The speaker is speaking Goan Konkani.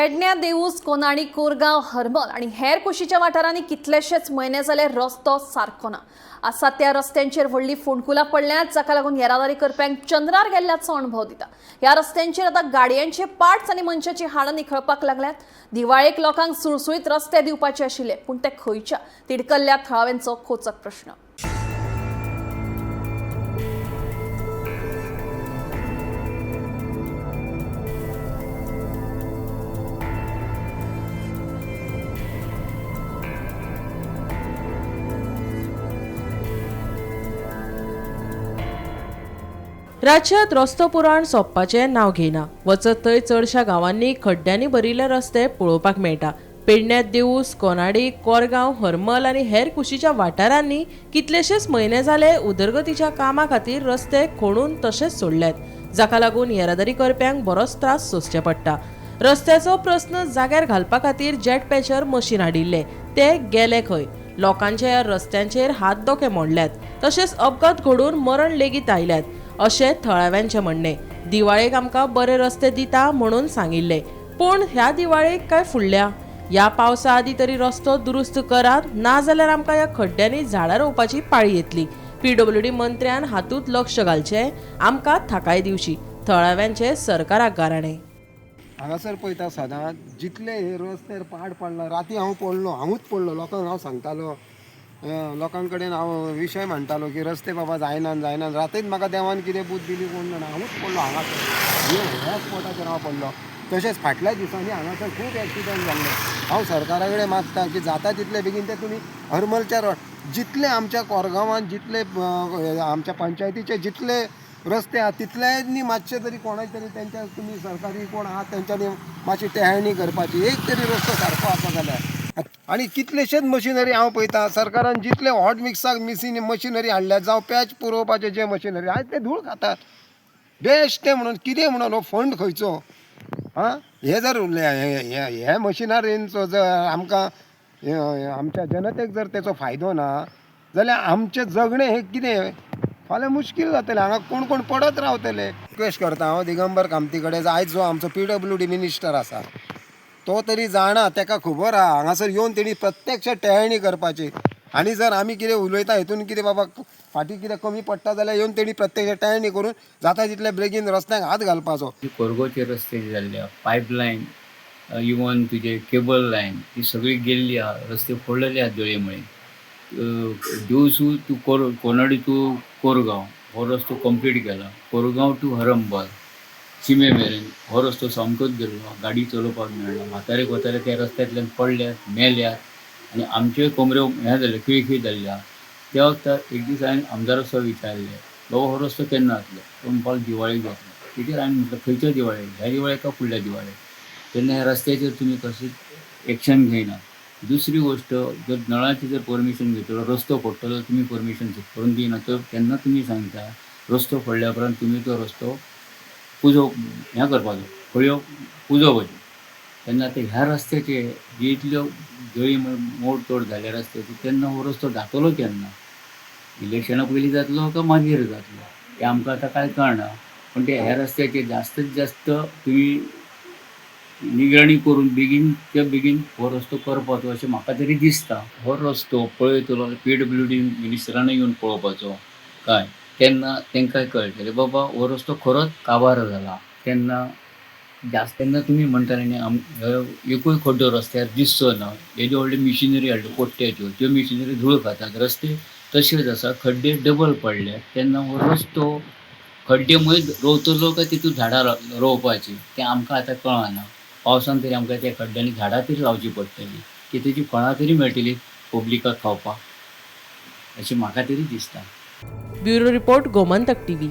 पेडण्या, देवूस, कोनाणी, कोरगांव, हरमल आनी हेर कुशीच्या वाठारांनी कितलेशेच म्हयने जाले रस्तो सारको ना. आसा त्या रस्त्यांचेर व्हडली फोंडकुलां पडल्यात, जाका लागून येरादारी करप्यांक चंद्रार गेल्ल्याचो अणभव दिता. ह्या रस्त्यांचेर आतां गाडयांचे पार्ट्स आनी मनशाची हाडां निखळपाक लागल्यात. दिवाळेक लोकांक सुळसुळीत रस्ते दिवपाचे आशिल्ले, पूण ते खंयच्या तिडकल्ल्या थळाव्यांचो खोचक प्रश्न. राज्यांत रस्तो पुराण सोंपपाचें नांव घेयना. वचत थंय चडश्या गांवांनी खड्ड्यांनी भरिल्ले रस्ते पळोवपाक मेळटा. पेडण्यात देवूस, कोनाडी, कोरगांव, हरमल आनी हेर कुशीच्या वाठारांनी कितलेशेच म्हयने जाले उदरगतीच्या कामा खातीर रस्ते खणून तशेच सोडल्यात, जाका लागून येरादारी करप्यांक बरोच त्रास सोंसचे पडटा. रस्त्याचो प्रस्न जाग्यार घालपा खातीर जेट पॅचर मशीन हाडिल्लें, ते गेले खंय? लोकांच्या ह्या रस्त्यांचेर हात दोके मोडल्यात, तशेंच अपघात घडून मरण लेगीत आयल्यात अशें थळाव्यांचें म्हणणें. दिवाळेक आमकां बरे रस्ते दिता म्हणून सांगिल्ले, पूण ह्या दिवाळेक काय फुडल्या ह्या पावसा आदीं तरी रस्तो दुरुस्त करात, ना जाल्यार आमकां ह्या खड्ड्यांनी झाडां रोवपाची पाळी येतली. पीडब्ल्यूडी मंत्र्यान हातूंत लक्ष घालचें, आमकां थाकाय दिवची, थळाव्यांचें सरकाराक गाराणें. हांगासर पळयता सदांच जितले हे रस्त्यार पाड पडला. राती हांव पडलो, हांवूच पडलो. लोकांक हांव सांगतालो, लोकां कडेन हांव विशय मांडटालो की रस्ते बाबा जायना जायना. रातीच म्हाका देवान कितें बूद दिली कोण जाणा, हांवूच पडलो हांगासर, ह्या स्पॉटाचेर हांव पडलो. तशेंच फाटल्या दिसांनी हांगासर खूब एक्सिडंट जाल्ले. हांव सरकारा कडेन मागता की जाता तितले बेगीन ते तुमी हरमलच्या रोड जितले आमच्या कोरगांवान जितले आमच्या पंचायतीचे जितले रस्ते आहा तितल्यांनी मातशे तरी कोणाय तरी तेंच्या तुमी सरकारी कोण आहा तेंच्यांनी मातशी टेहळणी करपाची. एक तरी रस्तो सारको आसा जाल्यार. आनी कितलेशेच मशिनरी हांव पळयता सरकारान जितले हॉट मिक्साक मिसीन मशिनरी हाडल्यात, जावं पॅच पुरोवपाचे जे मशिनरी आयज ते धूळ खातात बेश्टे म्हणून. कितें म्हणून हो फंड खंयचो? आं, हे जर हे मशिनरींचो जर आमकां आमच्या जनतेक जर तेचो फायदो ना जाल्यार आमचें जगणें हें कितें फाल्यां मुश्कील जातलें. हांगा कोण कोण पडत रावतले. रिक्वेस्ट करता हांव दिगंबर कामती कडेन, आयज जो आमचो पीडब्ल्यूडी मिनिस्टर आसा तो तरी जाणा, तेका खबर आहा. हांगासर येवन तेणी प्रत्यक्ष टेहळणी करपाची. आनी जर आमी कितें उलयता हितून कितें बाबा फाटीं कितें कमी पडटा जाल्यार येवन तेणी प्रत्यक्ष टेहळणी करून जाता तितले बेगीन रस्त्यांक हात घालपाचो. कोरगांवचे रस्ते जाल्ले आहा, पायपलायन इवन तुजे केबल लायन ही सगळी गेल्ली आहा. रस्ते फोडलेले आहा दळये. देवसू टू कोनाडी टू कोरगांव हो रस्तो कंप्लीट केला. कोरगांव टू हरंबल शिमे मेरेन हो रस्तो सामकोच गेल्लो, गाडी चलोवपाक मेळना. म्हातारे कोतारे त्या रस्त्यांतल्यान पडल्यात, मेल्यात आनी आमच्योय कमऱ्यो हें जाल्यो, खिळखिळ जाल्ल्यो आहा. त्या वखतार एक दीस हांवें आमदारा सो विचारलें, बाबा हो रस्तो केन्ना जातलो? तो म्हणपाक लागलो दिवाळेक जातलो. तेजेर हांवें म्हटलें खंयच्या दिवाळेक, ह्या दिवाळेक काय फुडल्या दिवाळेक? तेन्ना ह्या रस्त्याचेर तुमी कशेंच एक्शन घेयना. दुसरी गोश्ट, जर नळाची जर परमिशन घेतलो, रस्तो फोडटलो, तुमी परमिशन करून दिना तर तेन्ना तुमी सांगता रस्तो फोडल्या उपरांत तुमी तो रस्तो पुजो हें करपाचो, खळयो पुजोवपाच्यो. तेन्ना ते ह्या रस्त्याचे जी इतल्यो जळी मोडतोड जाल्या रस्त्याची, तेन्ना हो रस्तो जातलो केन्ना? इलेक्शना पयलीं जातलो काय मागीर जातलो हें आमकां आतां कांय कळना. पूण ते ह्या रस्त्याचे जास्तीत जास्त तुमी निगराणी करून बेगीनच्या बेगीन हो रस्तो करपाचो अशें म्हाका तरी दिसता. हो रस्तो पळयतलो पीडब्ल्यूडी मिनिस्टरानूय येवन पळोवपाचो काय, तेन्ना तांकांय कळटलें बाबा हो रस्तो खरोच काबार जाला. तेन्ना जास्त तेन्ना तुमी म्हणटाले न्ही एकूय खड्डो रस्त्यार दिसचो ना, येद्यो व्हडल्यो मिशिनरी हाडल्यो कोट्ट्याच्यो, त्यो मिशिनरी धूळ खातात, रस्ते तशेच आसा, खड्डे डबल पडले. तेन्ना हो रस्तो खड्डे मदीं रोवतलो काय तितूंत झाडां रोवपाचीं तें आमकां आतां कळना. पावसान तरी आमकां त्या खड्ड्यांनी झाडां तरी लावची पडटलीं की तेजी फळां तरी मेळटलीं पब्लिकाक खावपाक, अशें म्हाका तरी दिसता. Bureau report, Gomantak TV.